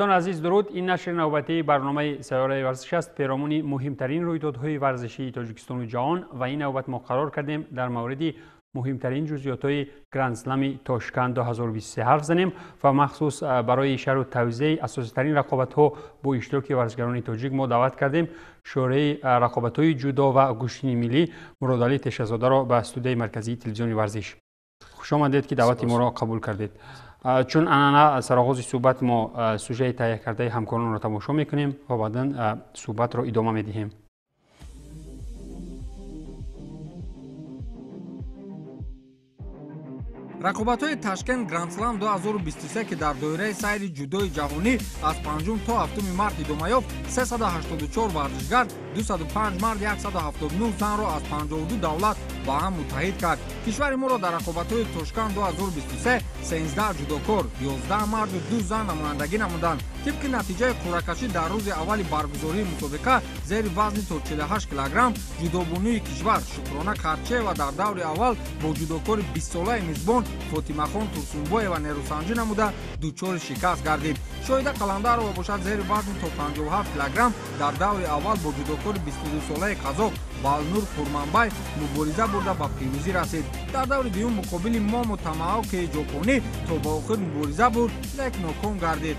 Дӯстони азиз, дуруд. Ин нашри навбатии барномаи Сайёраи варзиш аст. Перомуни муҳимтарин рӯйдодҳои варзишии Тоҷикистону ҷаҳон ва ин навбат мо қарор кардем дар мавриди муҳимтарин ҷузъиётҳои Грандслами Тошканд 2023 ҳарф занем ва махсус барои шарҳу тавзеҳи асоситарин рақобатҳо бо иштироки варзишгарони тоҷик мо даъват кардем шӯраи рақобатҳои ҷудо ва гӯштини миллӣ Муродалӣ Тешазодаро ба студияи марказии телевизиони варзиш. Хуш омадед, ки даъвати моро қабул кардед. Чун анъана, сароғози суҳбат мо сюжаи таҳия кардаи ҳамкоронро тамошо мекунем ва баъдан суҳбатро идома медиҳем. Рақобатҳои Ташкент Грандслам 2023, ки дар доираи сайри ҷудои ҷаҳонӣ аз 5 то 7 март идома ёфт, 384 варзишгар, 205 мард, 179 занро аз 52 давлат ба ҳам муттаҳид кард. Кишвари моро дар рақобатҳои Тошканд 2023 13 ҷудокор, 11 марду 2 зан намояндагӣ намуданд. Тибқи натиҷаи қуръакашӣ дар рӯзи аввали баргузории мусобиқа зери вазни то 48 килограмм ҷудобонии кишвар Шукрона Карчева дар даври аввал бо ҷудокори 20-солаи мизбон Фотимахон Турсунбоева нерӯсанҷӣ намуда дучори шикаст гардид. Шоҳида Қаландарова бошад, зери вазни то 57 килограмм дар даври аввал бо ҷудокори 22-солаи қазоқ Балнур Қурманбай мубориза бурда ба пирӯзӣ расид. Дар даври дуюм муқобили Мому Тамаоки ҷопонӣ то ба охир мубориза бурд, лек ноком гардид.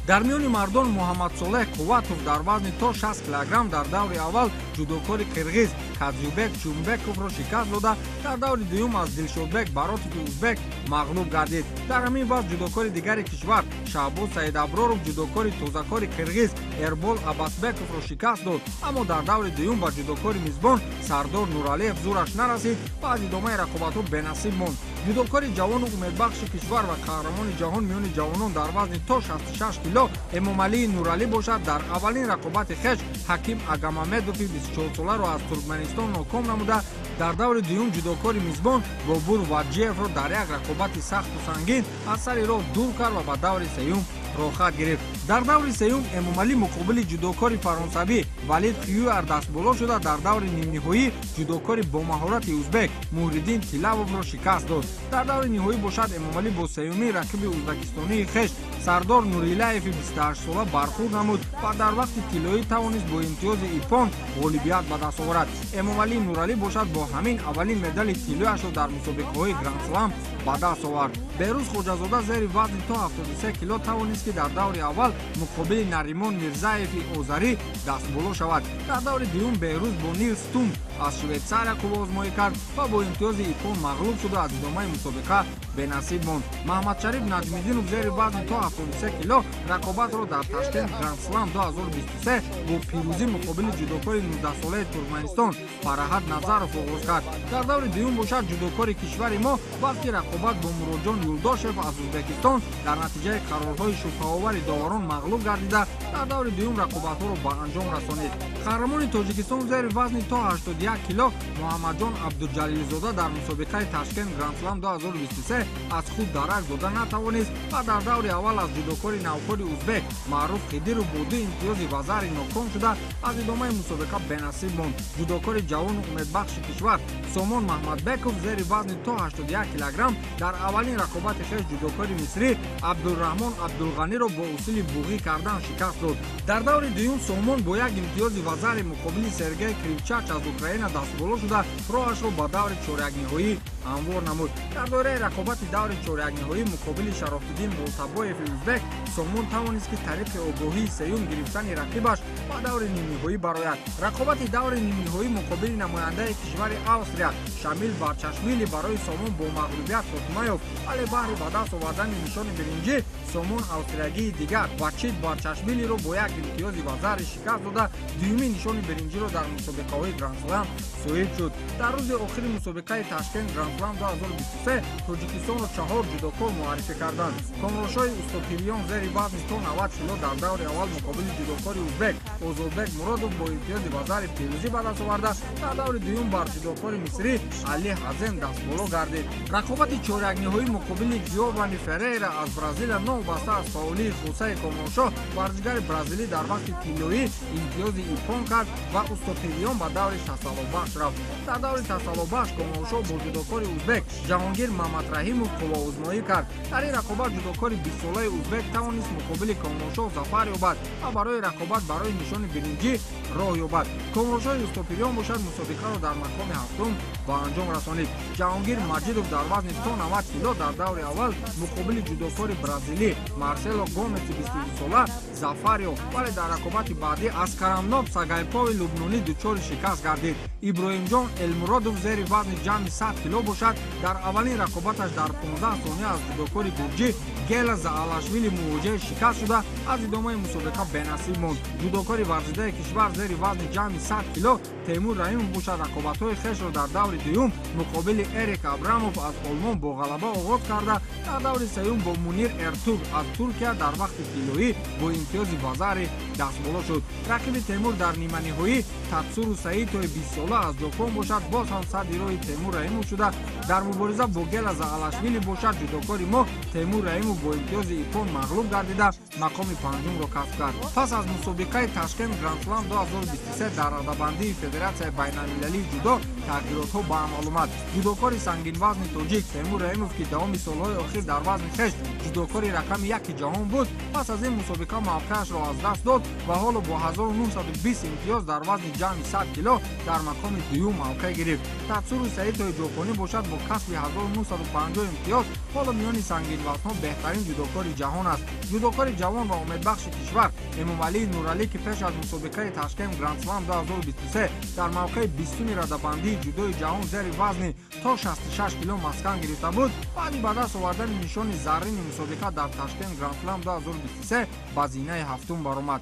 Дар миёни мардон Муҳаммадсолеҳ Қувватов дар вазни то 60 килограмм дар даври аввал ҷудокори қирғиз Казюбек Чумбековро шикаст дода, дар даври дуюм аз Дилшодбек Баротови узбек мағлуб гардид. Дар ҳамин вазн ҷудокори дигари кишвар Шаҳбоз Саидаброров ҷудокори тозакори қирғиз Эрбол Аббасбековро шикаст дод, аммо дар даври дуюм ба ҷудокори мизбон Сардор Нуралиев зӯраш нарасид ва аз идомаи рақобатҳо бенасиб монд. Ҷудокори ҷавону умедбахши кишвар ва қаҳрамони ҷаҳон миёни ҷавонон дар вазни то 66 кило Эмомалии Нуралӣ бошад, дар аввалин рақобати хеш Ҳаким Агамамедови 24-соларо аз Туркманистон ноком намуда, дар даври дуюм ҷудокори мизбон Бобур Ваҷиевро дар як рақобати сахту сангин аз сари роҳ дур кард ва ба даври сеюм роҳхат гирифт. Дар даври сеюм Эмомалӣ муқобили ҷудокори фаронсавӣ Валид Хюар дастболо шуда, дар даври нимниҳоӣ ҷудокори бомаҳорати узбек Муҳриддин Тилавовро шикаст дод. Дар даври ниҳоӣ бошад, Эмомалӣ бо сеюмин рақиби узбекистонии хеш Сардор Нурилаеви 28-сола бархӯрд намуд ва дар вақти тиллоӣ тавонист бо имтиёзи иппон ғолибият ба даст оварад. Эмомалӣ Нуралӣ бошад, бо ҳамин аввалин медали тиллояшро дар мусобиқаҳои Грандслам ба даст овард. Беҳрӯз Хоҷазода зери вазни то 73 кило тавонист, ки дар даври аввал муқобили Наримон Мирзаеви озарӣ дастболо шавад. Дар даври дуюм Беҳрӯз бо Нилс Тум аз Швейтсария қувваозмоӣ кард ва бо имтиёзи иппон мағлуб шуда аз идомаи мусобиқа бенасиб монд. Маҳмадшариф Наҷмиддинов зери вазни то 73 кило рақобатро дар Ташкент Грандслам 2023 бо пирӯзӣ муқобили ҷудокори 19-солаи Туркманистон Фараҳат Назаров оғоз кард. Дар даври дуюм бошад, ҷудокори кишвари мо вақти рақобат бо Муроджон Юлдошев аз Узбекистон дар натиҷаи қарорҳои шубҳаовари доварон мағлуб гардида, дар даври дуюм рақобатҳоро ба анҷом расонид. Қаҳрамони Тоҷикистон зери вазни то 81 кило Муҳаммадҷон Абдуҷалилзода дар мусобиқаи Ташкент Грандслам 2023 аз худ дарак дода натавонист ва дар даври аввал аз ҷудокори навкори узбек Маъруф Қидиров бо ду имтиёзи вазари ноком шуда аз идомаи мусобиқа бенасиб монд. Ҷудокори ҷавону умедбахши кишвар Сомон Маҳмадбеков зери вазни то 81 килограмм дар аввалин рақобати хеш ҷудокори мисрӣ Абдурраҳмон Абдулғаниро бо усули буғӣ кардан шикаст дод. Дар даври дуюм Сомон бо як имтиёзи вазари муқобили Сергей Кривчач аз Украина дастболо шуда роҳашро ба даври чорякниҳоӣ ҳамвор намуд. Дар доираи рақобати даври чорякниҳоӣ муқобили Шарофиддин Болтабоеви узбек Сомон тавонист, ки тариқи огоҳии сеюм гирифтани рақибаш ба даври нимниҳоӣ барояд. Рақобати даври нимниҳоӣ муқобили намояндаи кишвари Австрия Шамил Барчашвили барои Сомон бо мағлубият хотима ёфт, вале баҳри ба даст овардани нишони биринҷӣ Сомон австриягии дигар Вачид Барчашвилиро бо як имтиёзи вазари шикаст дода, дуюмин нишони биринҷиро дар мусобиқаҳои Грандслам соҳиб шуд. Дар рӯзи охири мусобиқаи Ташкент Грандслам 2023 Тоҷикистонро 4 ҷудокор муаррифӣ карданд. Комрошои Устопириён зери вазни то 90 кило дар даври аввал муқобили ҷудокори узбек Озодбек Муродов бо имтиёзи вазари пирӯзӣ ба даст оварда, дар даври дуюм бар ҷудокори мисрӣ Али Ҳазем дастболо гардид. Рақобати чорякниҳоӣ муқобили Гиовани Ферейра аз Бразилия новобаста аз фаъолии хусаи Комроншоҳ варзишгари бразилӣ дар вақти тиллоӣ имтиёзи иппон кард ва Устопириён ба даври тасаллобахш рафт. Дар даври тасаллобахш Комроншоҳ бо ҷудокори ҷудокори узбек Ҷаҳонгир Мамадраҳимов қувваозмоӣ кард. Дар ин рақобат ҷудокори 20-солаи узбек тавонист муқобили Комроншоҳ зафар ёбад ва барои рақобат барои нишони биринҷӣ роҳ ёбад. Комроншоҳи Устопириён бошад, мусобиқаро дар мақоми ҳафтум ба анҷом расонид. Ҷаҳонгир Маҷидов дар вазни то 90 кило дар даври аввал муқобили ҷудокори бразилӣ Марсело Гомеси 22-сола зафар ёфт, вале дар рақобати баъдӣ аз Карамноб Сагайпови лубнонӣ дучори шикаст гардид. Иброҳимҷон Элмуродов зери вазни ҷамъи 100 кило бошад, дар аввалин рақобаташ дар 15 сония аз ҷудокори гурҷӣ Гела Заалашвили мувоҷиҳи шикаст шуда, аз идомаи мусобиқа бенасиб монд. Ҷудокори варзидаи кишвар зери вазни ҷамъи 100 кило Темур Раҳимов бошад, рақобатҳои хешро дар даври дуюм муқобили Эрик Абрамов аз Олмон бо ғалаба оғоз карда, дар даври сеюм бо Мунир Эртуг аз Туркия дар вақти тиллоӣ бо имтиёзи вазари дастболо шуд. Рақиби Темур дар ниманиҳоӣ Татсуру Саитои 20-сола аз Ҷопон бошад, боз ҳам садди роҳи Темур Раҳимов шуда, дар мубориза бо Гела Заалашвили бошад, ҷудокори мо Темур Раҳимов бо имтиёзи иппон мағлуб гардида, мақоми панҷумро касб кард. Пас аз мусобиқаи Ташкент Грандслам 2023 дар радабандии Федератсияи байналмилалии ҷудо тағйиротҳо ба амал омад. Ҷудокори сангинвазни тоҷик Темур Раҳимов, ки давоми солҳои охир дар вазни хеш ҷудокори рақами яки ҷаҳон буд, пас аз ин мусобиқа мавқеашро аз даст дод ва ҳоло бо 1920 имтиёз дар вазни ҷамъи 100 кило дар мақоми дуюм мавқеъ гирифт. Татсуру Саитои ҷопонӣ бошад, бо касби 1950 имтиёз ҳоло миёни сангинвазнҳо беҳтарин ҷудокори ҷаҳон аст. Ҷудокори ҷавон ва умедбахши кишвар Эмомалии Нуралӣ, ки пеш аз мусобиқаи Ташкент Грандслам 2023 дар мавқеи 20-уми радабандии ҷудои ҷаҳон зери вазни то 66 кило маскан гирифта буд, баъди ба даст овардани нишони заррини мусобиқа дар Ташкент Грандслам 2023 ба зинаи ҳафтум баромад.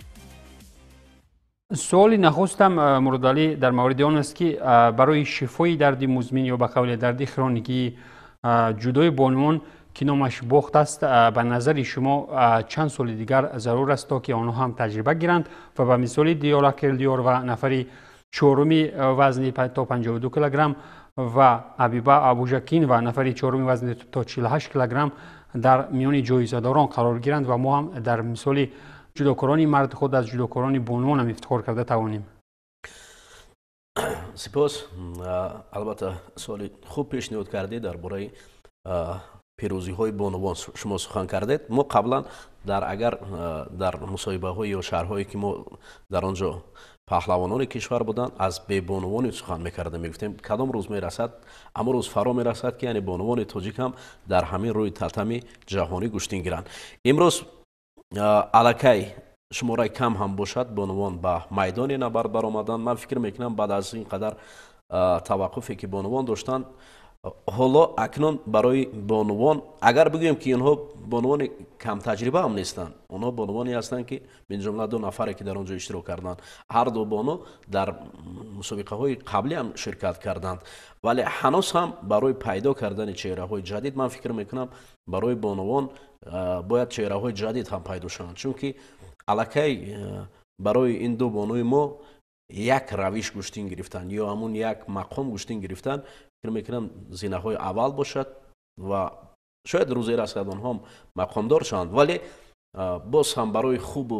Суоли нахустам, Муродалӣ, дар мавриди он аст, ки барои шифои дарди музмин ё ба қавли дарди хроникии ҷудои бонувон, ки номаш бохт аст, ба назари шумо чанд соли дигар зарур аст, то ки онҳо ҳам таҷриба гиранд ва ба мисоли Диёра Келдиёр ва нафари чоруми вазни то 52 килограмм ва Абиба Абужакин ва нафари чоруми вазни то 48 килограмм дар миёни ҷоизадорон қарор гиранд ва мо ҳам дар мисоли ҷудокорони мард худ аз ҷудокорони бонувон ҳам ифтихор карда тавонем? Сипос. Албатта, суоли хуб пешниҳод кардед. Дар бораи пирӯзиҳои бонувон шумо сухан кардед. Мо қаблан дар агар дар мусоҳибаҳо ё шаҳрҳое, ки мо дар он ҷо паҳлавонони кишвар буданд, аз бебонувони сухан мекардем, мегуфтем, кадом рӯз мерасад, аммо рӯз фаро мерасад, ки яъне бонувони тоҷик ҳам дар ҳамин рӯи татами ҷаҳонӣ гӯштин гиранд. Имрӯз аллакай шумораи кам ҳам бошад, бонувон ба майдони набард баромаданд. Ман фикр мекунам, баъд аз ин қадар таваққуфе, ки бонувон доштанд, ҳоло акнун барои бонувон, агар бигӯем, ки инҳо бонувони камтаҷриба ҳам нестанд, онҳо бонувоне ҳастанд, ки минҷумла ду нафаре, ки дар он ҷо иштирок карданд, ҳар ду бону дар мусобиқаҳои қаблӣ ҳам ширкат карданд, вале ҳанӯз ҳам барои пайдо кардани чеҳраҳои ҷадид, ман фикр мекунам, барои бонувон бояд чеҳраҳои ҷадид ҳам пайдо шаванд, чунки аллакай барои ин ду бонуи мо як равиш гӯштин гирифтан ё ҳамун як мақом гӯштин гирифтан, фикр мекунам, зинаҳои аввал бошад ва шояд рӯзе расад, онҳо мақомдор шаванд, вале боз ҳам барои хубу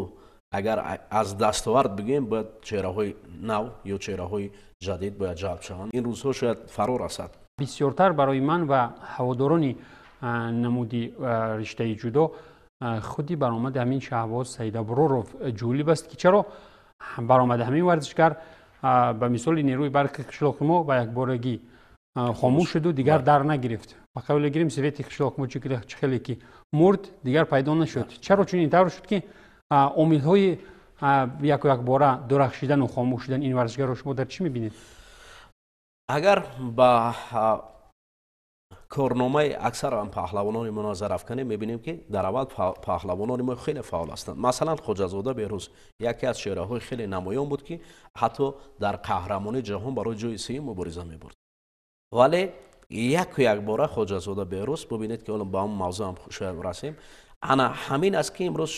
агар аз дастовард бигӯем, бояд чеҳраҳои нав ё чеҳраҳои ҷадид бояд ҷалб шаванд. Ин рӯзҳо шояд фаро расад. Бисёртар барои ман ва ҳаводорони намуди риштаи ҷудо худи баромади ҳамин Шаҳбоз Саидаброров ҷолиб аст, ки чаро баромади ҳамин варзишгар ба мисоли нерӯи барқи қишлоқи мо ба якборагӣ хомӯш шуду дигар дар нагирифт. Ба қавле гирем, свет и қишлоқ мо чӣ хеле ки мурд, дигар пайдо нашуд. Чаро чунин тавр шуд, ки омилҳои яку якбора дурахшидану хомӯш шудан ин варзишгарро шумо дар чӣ мебинед? Агар ба корномаи аксаран паҳлавонони мо назар афканем, мебинем, ки дар аввал паҳлавонони мо хеле фаъол ҳастанд. Масалан, Хоҷазода Беҳрӯз яке аз чеҳраҳои хеле намоён буд, ки ҳатто дар қаҳрамонии ҷаҳон барои ҷои сеюм мубориза мебурд, вале яку якбора Хоҷазода Беҳрӯз, бубинед, ки ҳоло ба он мавзӯъ ҳам шояд расем, ана ҳамин аст, ки имрӯз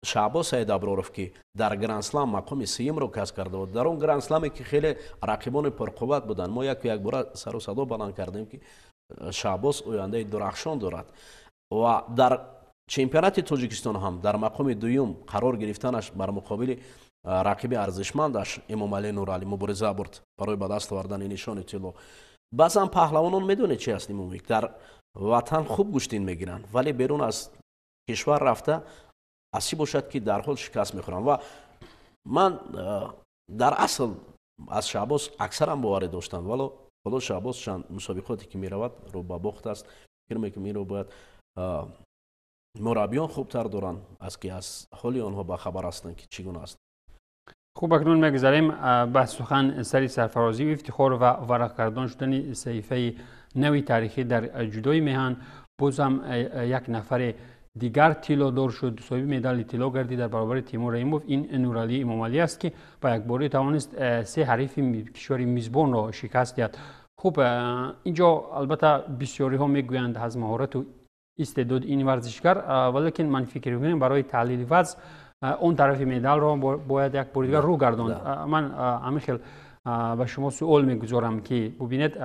Шаҳбоз Саидаброров, ки дар грандслам мақоми сеюмро касб карда буд, дар он грандсламе, ки хеле рақибони пурқувват буданд, мо яку якбора сару садо баланд кардем, ки Шаҳбоз ояндаи дурахшон дорад, ва дар чемпионати Тоҷикистон ҳам дар мақоми дуюм қарор гирифтанаш, бар муқобили рақиби арзишмандаш Эмомалӣ Нуралӣ мубориза бурд барои ба даст овардани нишони тилло. Баъзан паҳлавонон медонед чи аст, Имомбек, дар ватан хуб гӯштин мегиранд, вале берун аз кишвар рафта аз чӣ бошад, ки дар ҳол шикаст мехӯранд. Ва ман дар асл аз Шаҳбоз аксаран боварӣ доштам, вало ҳоло Шаҳбоз чанд мусобиқоте ки меравад, рӯ ба бохт аст. Фикр мекунам, инро бояд мураббиён хубтар доранд, аз ки аз ҳоли онҳо бахабар ҳастанд, ки чӣ гуна аст. Хуб, акнун мегузарем ба сухан сари сарфарозию ифтихор ва варақгардон шудани саҳифаи нави таърихӣ дар ҷудои меҳан. Боз ҳам як нафаре дигар тиллодор шуд, соҳиби медали тилло гардид дар баробари Тимур Раҳимов. Ин Нуралӣ Имомалӣ аст, ки ба якборӣ тавонист се ҳарифи кишвари мизбонро шикаст диҳад. Хуб, инҷо албатта бисёриҳо мегӯянд аз маҳорату истеъдоди ин варзишгар, валекин ман фикр мекунам, барои таҳлили вазъ он тарафи медалро бояд як бори дигар рӯ гардонд. Ман ҳамин хел ба шумо суол мегузорам, ки бубинед,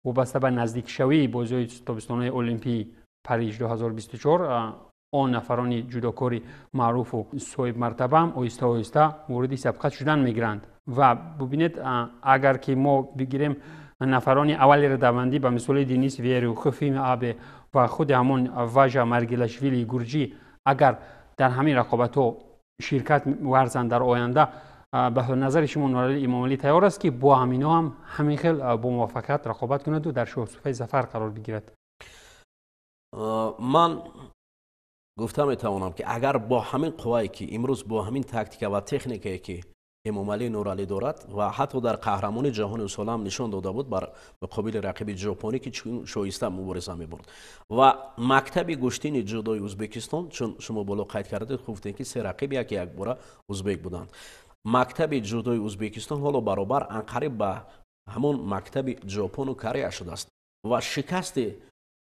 вобаста ба наздикшавии бозиҳои тобистонаи Олимпии Париж 2024, он нафарони ҷудокори маъруфу соҳибмартабаам оҳиста оҳиста вориди сабқат шудан мегиранд. Ва бубинед, агар ки мо бигирем нафарони аввали радабандӣ, ба мисоли Денис Веру, Хифими Абе ва худи ҳамон Важа Маргелашвили гурҷӣ, агар дар ҳамин рақобатҳо ширкат варзанд дар оянда, ба назари шумо Нуралӣ Имомалӣ тайёр аст, ки бо ҳамино ҳам ҳамин хел бо муваффақият рақобат кунаду дар шоҳсуфаи зафар қарор бигирад? Ман гуфта метавонам, ки агар бо ҳамин қуввае ки имрӯз, бо ҳамин тактика ва техникае ки Эмомалӣ Нуралӣ дорад ва ҳатто дар қаҳрамони ҷаҳони солам нишон дода буд бар муқобили рақиби ҷопонӣ, ки чун шоиста мубориза мебурд, ва мактаби гӯштини ҷудои Ӯзбекистон, чун шумо боло қайд кардед, гуфтем, ки се рақиб яке якбора узбек буданд, мактаби ҷудои Ӯзбекистон ҳоло баробар анқариб ба ҳамон мактаби Ҷопону Корея шудааст. Ва шикасти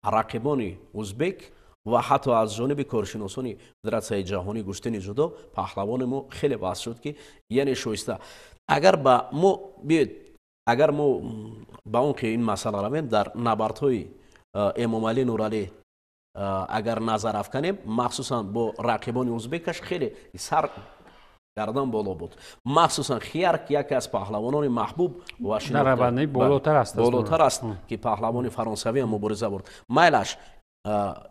рақибони узбек ва ҳатто аз ҷониби коршиносони Федератсияи ҷаҳонии гӯштини ҷудо паҳлавони мо хеле васф шуд, ки яъне шоиста. Агар ба мо биёед, агар мо ба он ки ин масъала равем, дар набардҳои Эмомалӣ Нуралӣ агар назар афканем, махсусан бо рақибони узбекаш хеле сар гардан боло буд, махсусан Хиярк, яке аз паҳлавонони маҳбуб ва болотар аст, ки паҳлавони фаронсавиам мубориза бурд. Майлаш,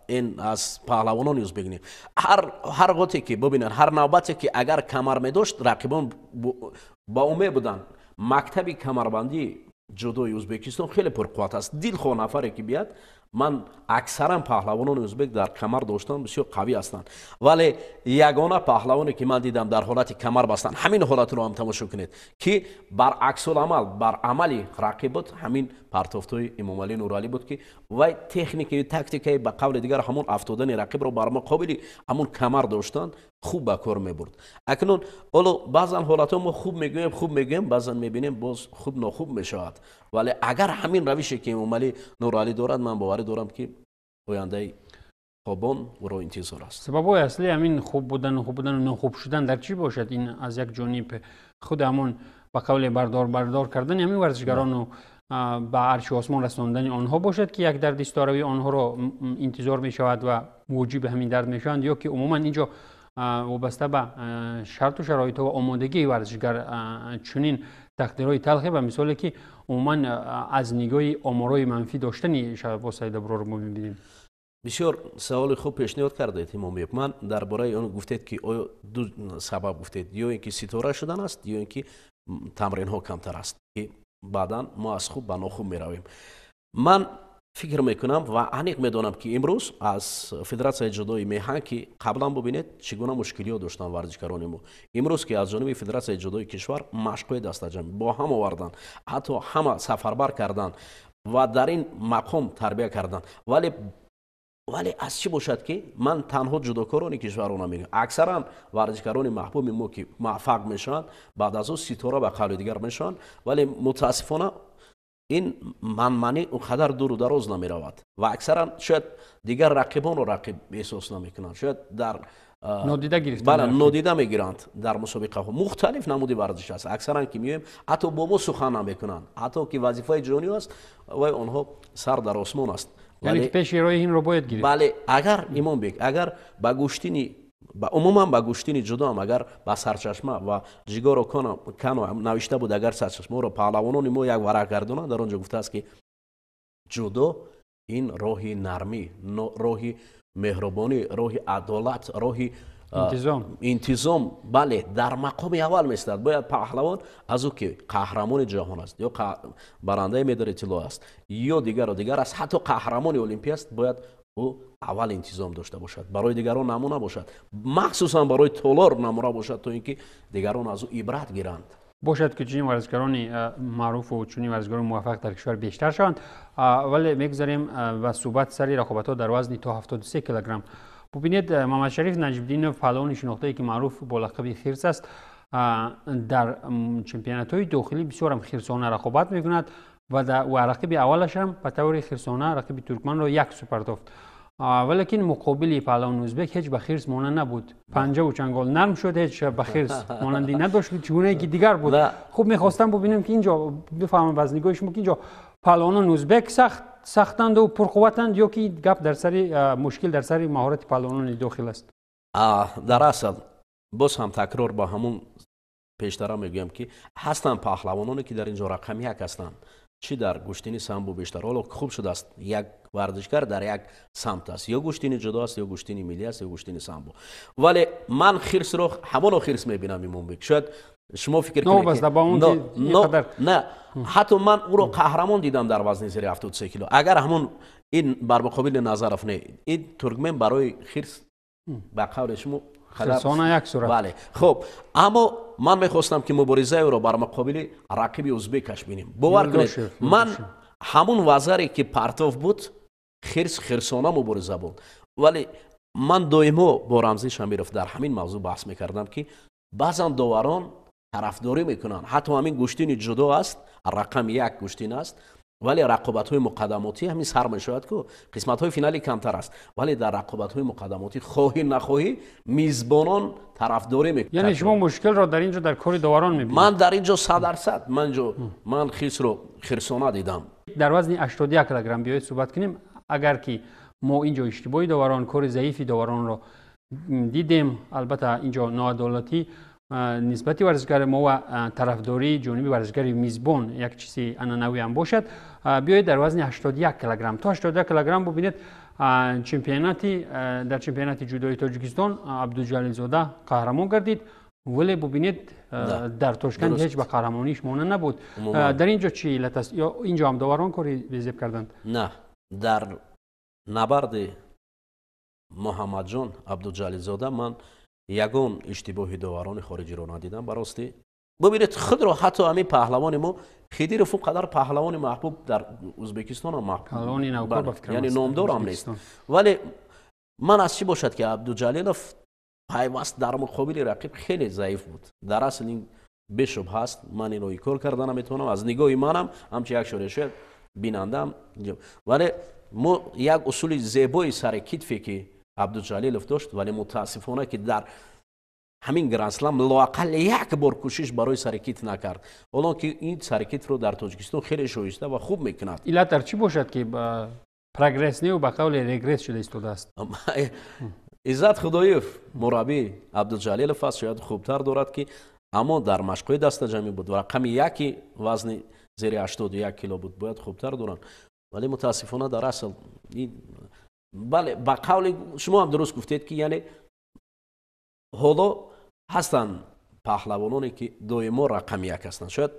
ин аз паҳлавонони узбек не. Ҳар готе ки бубинанд, ҳар навбате ки агар камар медошт, рақибон ба ӯ мебуданд. Мактаби камарбандии ҷудои Ӯзбекистон хеле пурқувват аст. Дилхоҳ нафаре ки биёд, ман аксаран паҳлавонони узбек дар камар доштан бисёр қавӣ ҳастанд, вале ягона паҳлавоне ки ман дидам дар ҳолати камар бастан, ҳамин ҳолатро ҳам тамошо кунед, ки бар аксуламал, бар амали рақиб буд, ҳамин партофтҳои Эмомалӣ Нуралӣ буд, ки вай техникаи, тактикаи, ба қавли дигар, ҳамон афтодани рақибро бар муқобили ҳамон камар доштан хуб ба кор мебурд. Акнун ҳоло баъзан ҳолатҳо мо хуб мегӯем, хуб мегӯем, баъзан мебинем, боз хуб нохуб мешавад. Вале агар ҳамин равише ки Эмомалӣ Нуралӣ дорад, ман боварӣ дорам, ки ояндаи хобон ӯро интизор аст. Сабабҳои аслии ҳамин хуб будану нохуб шудан дар чӣ бошад? Ин аз як ҷониб худ ҳамон ба қавле бардор бардор кардани ҳамин варзишгарону ба арши осмон расондани онҳо бошад, ки як дарди сторавии онҳоро интизор мешавад ва муҷиби ҳамин дард мешаванд, ё ки умуман инҷо вобаста ба шарту шароитҳо ва омодагии варзишгар чунин тақдирҳои талхе, ба мисоле ки умуман аз нигоҳи оморҳои манфӣ доштани Шаҳбоз Саидаброрро мо мебинем? Бисёр саволи хуб пешниҳод кардед, Имомбек. Ман дар бораи он гуфтед, ки оё ду сабаб гуфтед: ё ин ки ситора шудан аст, ё ин ки тамринҳо камтар аст, ки баъдан мо аз хуб ба нохуб меравем. Ман фикр мекунам ва аниқ медонам, ки имрӯз аз Федератсияи ҷудои меҳан, ки қаблан бубинед, чӣ гуна мушкилиҳо доштанд варзишгарони мо, имрӯз ки аз ҷониби Федератсияи ҷудои кишвар машқҳои дастаҷамъӣ бо ҳам оварданд, ҳатто ҳама сафарбар карданд ва дар ин мақом тарбия карданд. Вале аз чӣ бошад, ки ман танҳо ҷудокорони кишварро намегӯям, аксаран варзишгарони маҳбуби мо ки муваффақ мешаванд, баъд аз ӯ ситора, ба қавли дигар, мешаванд, вале мутаассифона ин манманӣ он қадар дуру дароз намеравад ва аксаран шояд дигар рақибонро рақиб эҳсос намекунанд, шояд дар нодида гирифта. Бале, нодида мегиранд. Дар мусобиқаҳо мухталиф намуди варзиш аст, аксаран ки меоем, ҳатто бо мо сухан намекунанд, ҳатто ки вазифаи ҷонӣ аст, вай онҳо сар дар осмон аст. Яъне пеши роҳи инро бояд гирифт. Бале, агар, Имомбек, агар ба гӯштини, умуман ба гӯштини ҷудоам, агар ба сарчашма ва Ҷигоро Кано навишта буд, агар сарчашмаро паҳлавонони мо як варақ гардонанд, дар он ҷо гуфтааст, ки Ҷудо ин роҳи нармӣ, роҳи меҳрубонӣ, роҳи адолат, роҳи интизом. Бале, дар мақоми аввал меистад. Бояд паҳлавон аз ӯ ки қаҳрамони ҷаҳон аст ё барандаи медали тилло аст ё дигару дигар аст, ҳатто қаҳрамони олимпӣ аст, бояд ӯ аввал интизом дошта бошад, барои дигарон намуна бошад, махсусан барои толор намуна бошад, то ин ки дигарон аз ӯ ибрат гиранд. Бошад ки чунин варзишгарони маъруфу чунин варзишгарони муваффақ дар кишвар бештар шаванд. Вале мегузарем ба суҳбат сари рақобатҳо дар вазни то 73 килограмм. Бубинед, Мамадшариф Наҷмиддинов, паҳлавони шинохтае ки маъруф бо лақаби хирс аст, дар чемпионатҳои дохилӣ бисёрам хирсона рақобат мекунад ва рақиби аввалашам ба таври хирсона рақиби туркманро як су партофт. Валекин муқобили паҳлавони ӯзбек ҳеҷ ба хирс монанд набуд. Панҷаву чангол нарм шуд, ҳеҷ ба хирс монандӣ надошт, чигунае ки дигар буд. Хуб, мехостам бубинем ки инҷо бифаҳмам аз нигоҳи шумо ки инҷо паҳлавонони ӯзбек сахтанду пурқувватанд ё ки гап дар сари мушкил дар сари маҳорати паҳлавонони дохил аст? Дар асл боз ҳам такрор ба ҳамун пештара мегӯям ки ҳастанд паҳлавононе ки дар инҷо рақами як ҳастанд, чӣ дар гӯштини самбо бештар. Ҳоло хуб шудааст, як варзишгар дар як самт аст, ё гӯштини ҷудо аст, ё гӯштини миллӣ аст, ё гӯштини самбо. Вале ман хирсро ҳамоно хирс мебинам, Имомбек. Шояд шумо фикр кунед, не, ҳатто ман ӯро қаҳрамон дидам дар вазни зери 73 кило. Агар ҳамон ин бар муқобили Назаров не, ин туркмен барои хирс ба қавли шумо хирсона як сурат. Бале, хуб, аммо ман мехостам ки муборизаи ӯро бар муқобили рақиби ӯзбекаш бинем. Бовар кунед, ман ҳамун вазаре ки партов буд, хирс хирсона мубориза буд. Вале ман доимо бо Рамзӣ Шамиров дар ҳамин мавзӯъ баҳс мекардам ки баъзан доварон тарафдорӣ мекунанд. Ҳатто ҳамин гӯштини ҷудо аст, рақами як гӯштин аст, вале рақобатҳои муқаддамотӣ ҳамин сар мешавад ку қисматҳои финалӣ камтар аст, вале дар рақобатҳои муқаддамотӣ хоҳӣ нахоҳӣ мизбонон тарафдорӣ мекунанд. Яъне шумо мушкилро дар инҷо дар кори доварон мебинед? Ман дар инҷо 100% ман хирсро хирсона дидам. Дар вазни 81 килограмм биёед суҳбат кунем. Агар ки мо инҷо иштибоҳи доварон, кори заифи доваронро дидем, албатта инҷо ноадолатӣ нисбати варзишгари мо ва тарафдории ҷониби варзишгари мизбон як чизи анъанавӣ ҳам бошад. Биёед дар вазни 81 килограмм то 81 килограмм бубинед, дар чемпионати ҷудои Тоҷикистон Абдуҷалилзода қаҳрамон гардид, вале бубинед, дар Тошканд ҳеҷ ба қаҳрамониш монанд набуд. Дар инҷо чӣ иллат аст? Ё инҷо ҳам доварон кори безеб карданд? На, дар набарди Муҳаммадҷон Абдуҷалилзода ман ягон иштибоҳи доварони хориҷиро надидам. Баростӣ бубинед, худро ҳатто ҳамин паҳлавони мо Хидиров он қадар паҳлавони маҳбуб дар Ӯзбекистон ҳам маҳбуб, яъне номдорам нест, вале ман аз чӣ бошад ки Абдуҷалилов пайваст дар муқобили рақиб хеле заиф буд. Дар асл ин бешубҳа аст, ман инро инкор карда наметавонам. Аз нигоҳи манам ҳамчун як шоре шояд бинандаам, вале мо як усули зебои сари китфе ки Абдуҷалилов дошт, вале мутаассифона ки дар ҳамин грандслам лоақал як бор кӯшиш барои сари китф накард, ҳолон ки ин сари китфро дар Тоҷикистон хеле шоиста ва хуб мекунад. Иллат дар чӣ бошад ки прогресс не, ба қавли регресс шуда истодааст? Иззат Худоев мураббӣ Абдуҷалилов аст, шояд хубтар дорад ки, аммо дар машқҳои дастаҷамӣ буд ва рақами яки вазни зери 81 кило буд, бояд хубтар доранд, вале мутаассифона дар асл бале, ба қавли шумо ҳам дуруст гуфтед ки яъне ҳоло ҳастанд паҳлавононе ки доимо рақами як ҳастанд. Шояд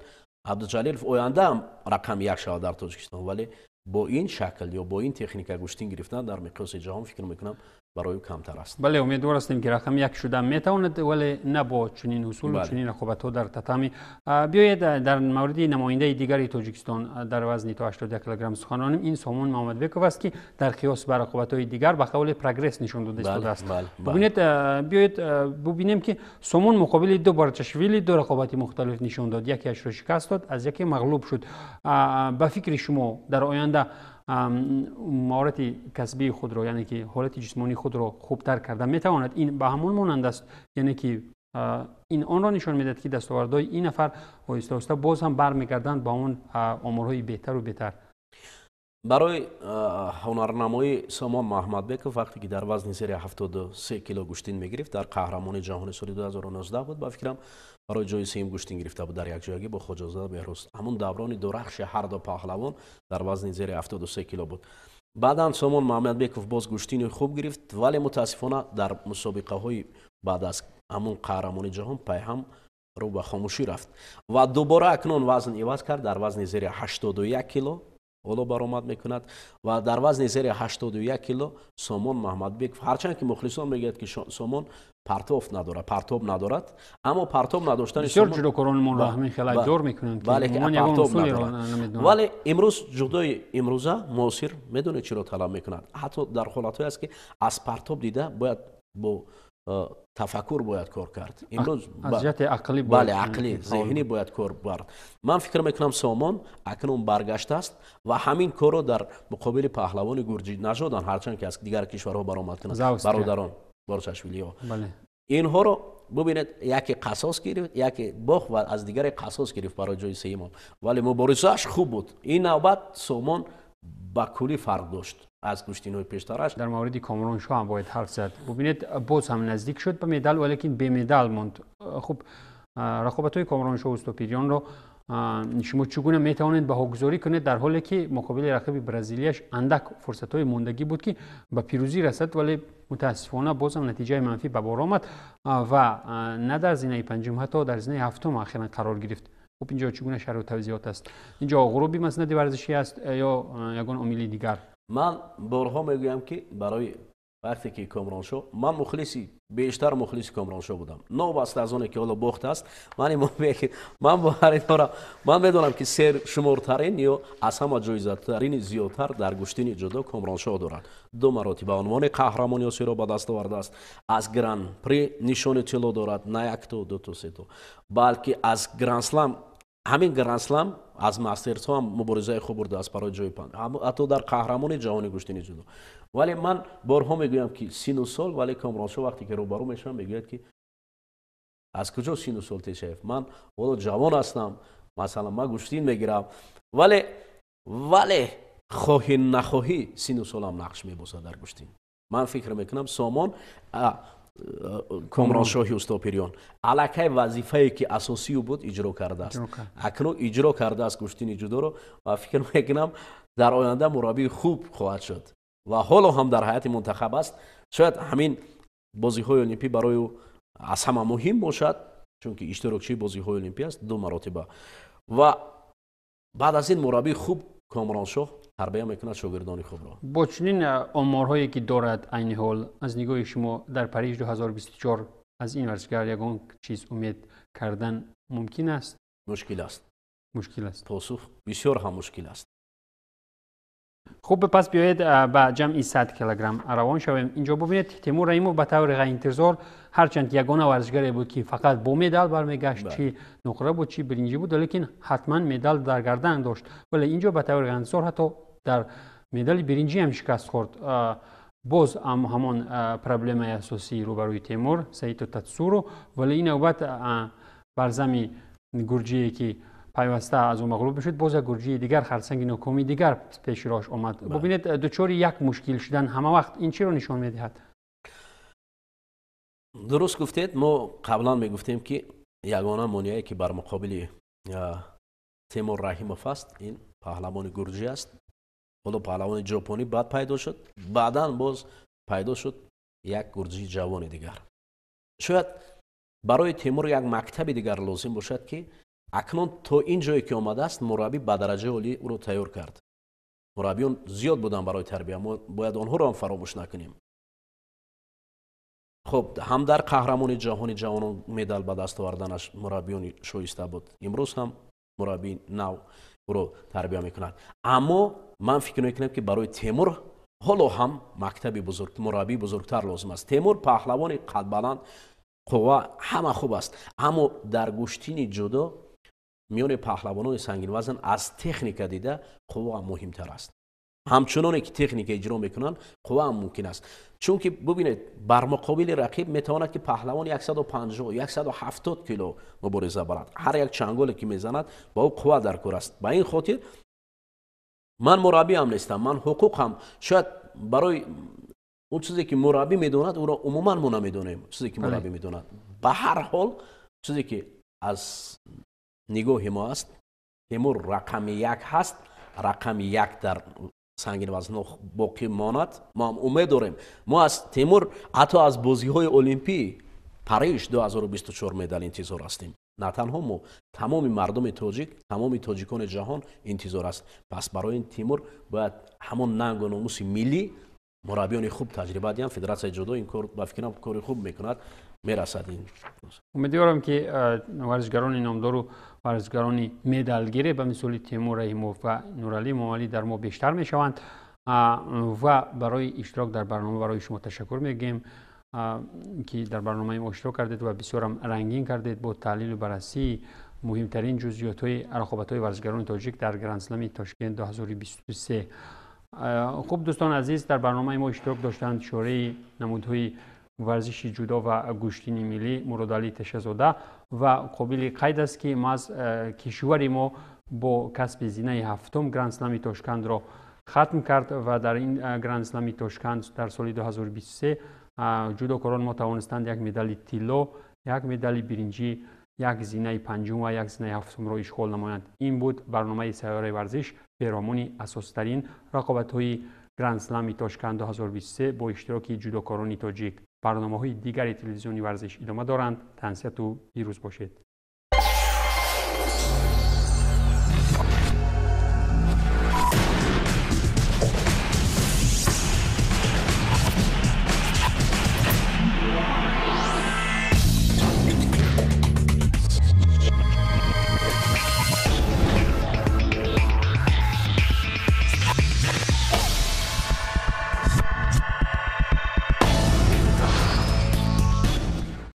Абдуҷалилов оянда ҳам рақами як шавад дар Тоҷикистон, вале бо ин шакл ё бо ин техника гӯштин гирифтан дар миқёси ҷаҳон фикр мекунам барои ӯ камтар аст. Бале, умедвор ҳастем ки рақами як шуда метавонад, вале на бо чунин усулу чунин рақобатҳо дар татами. Биёед дар мавриди намояндаи дигари Тоҷикистон дар вазни то 81 килограмм сухан ронем. Ин Сомон Муҳаммадбеков аст ки дар қиёс ба рақобатҳои дигар ба қавли прогресс нишон дода истодааст. Бубинед, биёед бубинем ки Сомон муқобили ду Барчашвили ду рақобати мухталиф нишон дод. Якеашро шикаст дод, аз яке мағлуб шуд. Ба фикри шумо дар оянда маҳорати касбии худро, яъне ки ҳолати ҷисмонии худро хубтар карда метавонад? Ин ба ҳамон монанд аст, яъне ки ин онро нишон медиҳад ки дастовардҳои ин нафар оҳиста оҳиста боз ҳам бармегарданд ба он оморҳои беҳтару беҳтар. Барои ҳунарнамоии Сомон Маҳмадбеков вақте ки дар вазни зери 73 кило гӯштин мегирифт, дар қаҳрамони ҷаҳони соли 2019 буд, ба фикрам барои ҷои сеюм гӯштин гирифта буд дар якҷоягӣ бо Хоҷазода Беҳрӯз. Ҳамун даврони дурахши ҳар ду паҳлавон дар вазни зери 73 кило буд. Баъдан Сомон Маҳмадбеков боз гӯштини хуб гирифт, вале мутаассифона дар мусобиқаҳои баъд аз ҳамун қаҳрамони ҷаҳон пайҳам рӯ ба хомӯшӣ рафт ва дубора акнун вазн иваз кард, дар вазни зери 81 кило ҳоло баромад мекунад ва дар вазни зери 81 кило Сомон Маҳмадбеков, ҳарчанд ки мухлисон мегӯяд ки Сомон партов надорад, партоб надорад, аммо партоб надоштани бисёр ҷудокоронмонро ҳамин хел айбдор мекунанд, бале, ки партоб надорад. Вале имрӯз ҷудои имрӯза муосир медонед чиро талаб мекунад? Ҳатто дар ҳолатҳое аст ки аз партоб дида бояд бо тафаккур бояд кор кард. Имрӯз аз ҷиҳати ақлӣ, бале, ақлӣ, зеҳнӣ бояд кор бард. Ман фикр мекунам Сомон акнун баргаштааст ва ҳамин корро дар муқобили паҳлавони гурҷӣ нажодан, ҳарчанд ки аз дигар кишварҳо баромад кунанд, бародарон Борчашвилиҳо. Инҳоро бубинед, яке қасос гирифт, яке бохт ва аз дигаре қасос гирифт барои ҷои сеюм. Вале муборизааш хуб буд. Ин навбат Сомон ба куллӣ фарқ дошт аз гӯштинҳои пештараш. Дар мавриди Комроншоҳ ҳам бояд ҳарф зад. Бубинед, боз ҳам наздик шуд ба медал, валекин бемедал монд. Хуб, рақобатҳои Комроншоҳ Устопирёнро шумо чӣ гуна метавонед баҳогузорӣ кунед, дар ҳоле ки муқобили рақиби бразилияш андак фурсатҳои мондагӣ буд ки ба пирӯзӣ расад, вале мутаассифона боз ҳам натиҷаи манфӣ ба бор омад ва на дар зинаи панҷум, ҳатто дар зинаи ҳафтум ахиран қарор гирифт. Хуб, инҷо чӣ гуна шарҳу тавзиҳот аст? Инҷо ғуруби маснади варзишӣ аст ё ягон омили дигар? Ман борҳо мегӯям ки барои вақте ки Комроншоҳ, ман мухлиси, бештар мухлиси Комроншоҳ будам, новобаста аз оне ки ҳоло бохт аст, ман боварӣ дорам, ман медонам ки сершумортарин ё аз ҳама ҷоизатарини зиёдтар дар гӯштини ҷудо Комроншоҳ дорад. Ду маротиба унвони қаҳрамони Осиёро ба даст овардааст, аз Гран-при нишони тилло дорад, на якто, дуто, сето, балки аз Гранд-слам, ҳамин Гранд-слам аз мастерсҳо ҳам муборизаи хуб бурдааст барои ҷои панҷ, ҳатто дар қаҳрамони ҷаҳони гӯштини ҷудо. Вале ман борҳо мегӯям ки сину сол, вале Комроншоҳ вақте ки рӯбарӯ мешавам мегӯяд ки аз куҷо сину сол Тешаев, ман ҳоло ҷавон ҳастам, масалан ман гӯштин мегирам, вале хоҳӣ нахоҳӣ сину солам нақш мебозад дар гӯштин. Ман фикр мекунам Сомон Комроншоҳи Устопирён аллакай вазифае ки асосию буд иҷро кардааст, акнун иҷро кардааст гӯштини ҷудоро ва фикр мекунам дар оянда мураббии хуб хоҳад шуд ва ҳоло ҳам дар ҳайати мунтахаб аст. Шояд ҳамин бозиҳои олимпӣ барои ӯ аз ҳама муҳим бошад, чунки иштирокчии бозиҳои олимпӣ аст ду маротиба ва баъд аз ин мураббии хуб Комроншоҳ тарбия мекунад шогирдони хубро. Бо чунин оморҳое ки дорад айни ҳол, аз нигоҳи шумо дар Париж 2024 аз ин варзишгар ягон чиз умед кардан мумкин аст? Мушкил аст. Мушкил аст. Посух бисёр ҳам мушкил аст. Хуб, пас биёед ба ҷамъи 100 килограмм равон шавем. Инҷо бубинед, Темур Раҳимов ба таври ғайриинтизор, ҳарчанд ягона варзишгаре буд ки фақат бо медал бармегашт, чӣ нуқра буд, чӣ биринҷӣ буд, лекин ҳатман медал дар гардан дошт. Вале инҷо ба таври ғайриинтизор ҳатто дар медали биринҷӣ ҳам шикаст хӯрд. Боз ҳам ҳамон проблемаи асосии рӯбарӯи Темур, Саито Татсуро, вале ин навбат бар зами гурҷие ки пайваста аз ӯ мағлуб мешуд, боз як гурҷии дигар, харсанги нокомии дигар пеши роҳаш омад. Бубинед, дучори як мушкил шудан ҳама вақт ин чиро нишон медиҳад? Дуруст гуфтед. Мо қаблан мегуфтем ки ягона монеае ки бар муқобили Темур Раҳимов аст, ин паҳлавони гурҷӣ аст. Ҳоло паҳлавони ҷопонӣ баъд пайдо шуд, баъдан боз пайдо шуд як гурҷии ҷавони дигар. Шояд барои Темур як мактаби дигар лозим бошад ки акнун то ин ҷое ки омадааст, мураббӣ ба дараҷаи олӣ ӯро тайёр кард. Мураббиён зиёд буданд барои тарбия, мо бояд онҳоро ҳам фаромӯш накунем. Хуб, ҳам дар қаҳрамони ҷаҳони ҷавонон медал ба даст оварданаш мураббиёни шоиста буд. Имрӯз ҳам мураббии нав ӯро тарбия мекунад. Аммо ман фикр мекунам ки барои Темур ҳоло ҳам мактаби бузург, мураббии бузургтар лозим аст. Темур паҳлавони қадбаланд, қувва ҳама хуб аст, аммо дар гӯштини ҷудо миёни паҳлавонони сангинвазн аз техника дида қувва муҳимтар аст. Ҳамчуноне ки техника иҷро мекунанд, қувва ҳам мумкин аст. Чунки бубинед, бар муқобили рақиб метавонад ки паҳлавон 150, 170 кило мубориза барад. Ҳар як чанголе ки мезанад, ба ӯ қувва дар кор аст. Ба ин хотир Ман мураббӣ ҳам нестам, ман ҳуқуқ ҳам шояд барои он чизе ки мураббӣ медонад, ӯро умуман мо намедонем, чизе ки мураббӣ медонад. Ба ҳар ҳол, чизе ки аз нигоҳи мо аст, Темур рақами як ҳаст, рақами як дар сангинвазнҳо боқӣ монад. Мо ҳам умед дорем, мо аз Темур ҳатто аз бозиҳои Олимпӣ Париж 2024 медал интизор ҳастем. На танҳо мо, тамоми мардуми тоҷик, тамоми тоҷикони ҷаҳон интизор аст. Пас барои ин Тимур бояд ҳамон нангу номуси миллӣ, мураббиёни хуб таҷриба диҳанд. Федератсияи ҷудо ин кор, ба фикрам, кори хуб мекунад, мерасад ин. Умедворам, ки варзишгарони номдору варзишгарони медалгире ба мисоли Темур Раҳимов ва Нуралӣ Эмомалӣ дар мо бештар мешаванд. Ва барои иштирок дар барнома барои шумо ташаккур мегӯем, ки дар барномаи мо иштирок кардед ва бисёрам рангин кардед бо таҳлилу баррасии муҳимтарин ҷузъиётҳои рақобатҳои варзишгарони тоҷик дар Грандслами Тошкент 2023. Хуб, дӯстони азиз, дар барномаи мо иштирок доштанд шореҳи намудҳои варзиши ҷудо ва гӯштини миллӣ Муродалӣ Тешазода. Ва қобили қайд аст, ки маҳз кишвари мо бо касби зинаи ҳафтум Грандслами Тошкандро хатм кард. Ва дар ин Грандслами Тошканд дар соли 2023 ҷудокорон мо тавонистанд як медали тилло, як медали биринҷӣ, як зинаи панҷум ва як зинаи ҳафтумро ишғол намоянд. Ин буд барномаи Сайёраи варзиш перомуни асоситарин рақобатҳои Грандслами Тошканд 2023 бо иштироки ҷудокорони тоҷик. Барномаҳои дигари телевизиони Варзиш идома доранд. Тансиҳату пирӯз бошед.